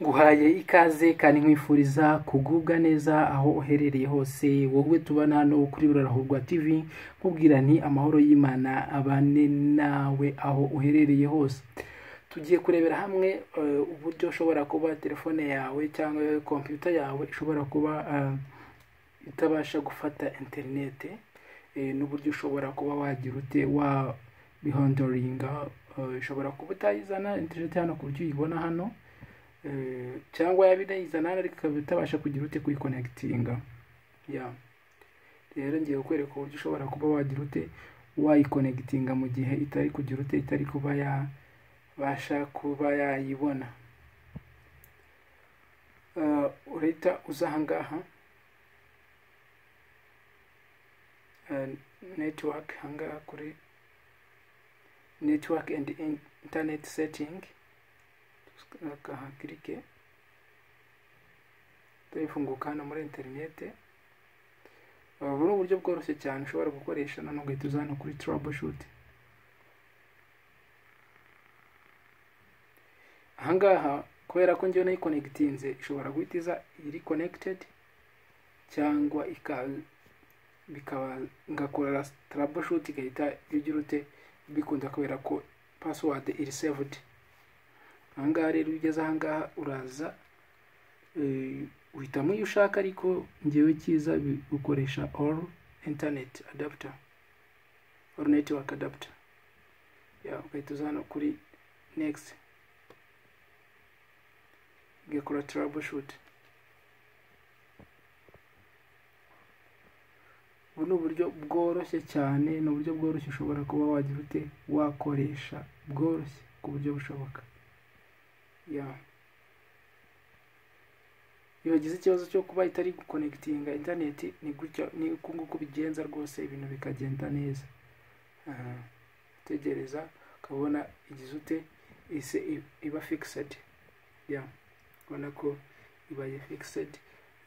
Nguhaye ikaze kandi nkwifuriza kugubwa neza aho uherereye hose, wowe tubana hano kuri Burarahurwa TV, nkubwira nti amahoro y'Imana abane nawe aho uherereye hose. Tugiye kurebera hamwe uburyo ushobora kuba telefone yawe cyangwa kompiyuta yawe ishobora kuba itabasha gufata interinete, n'uburyo ushobora kuba wagira ute wabihondoringa. Ishobora kuba utayizana interinete hano ku buryo uyibona hano, cyangwa yaba inayizana hano ariko ikaba itabasha kugira ute kuyikonekitinga. Rero ngiye kukwereka uburyo ushobora kuba wagira ute wayikonekitinga mu gihe itari kugira ute, itari kuba yabasha kuba yayibona. Urahita uza aha ngaha, network, aha ngaha kuri network and internet setting, akahakirike, tuyifunguka hano muri interinete. Ubu ni uburyo bworoshye cyane ushobora gukoresha, noneho ugahita uza hano kuri troubleshoot. Aha ngaha kubera ko njyewe nayikonekitinze, ishobora guhita iza iri connected cyangwa bikaba ngakora troubleshoot igahita igira ute bikunda, kubera ko password iri saved. Aha ngaha rero iyo ugeze aha ngaha uraza, uhitamo iyo ushaka, ariko njyewe cyiza ukoresha all internet adapter, all network adapter. Ugahita uza hano kuri next, ugakora troubleshoot. Ubu ni uburyo bworoshye cyane, ni uburyo bworoshye ushobora kuba wagira ute wakoresha, bworoshye ku buryo bushoboka. Iyo wagize ikibazo cyo kuba itari gukonekitinga interineti, ni gutya, ni uku nguku bigenza rwose, ibintu bikagenda neza. Utegereza ukabona igize ute, ise iba fixed. Ubona ko ibaye fixed,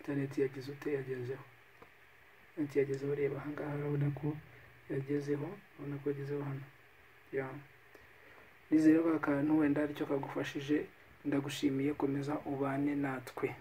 interineti yagize ute, yagezeho. Interineti yagezeho, reba aha ngaha urabona ko yagezeho, urabona ko yagezeho hano. Nizere ko aka kantu wenda aricyo kagufashije, ndagushimiye, komeza ubane natwe.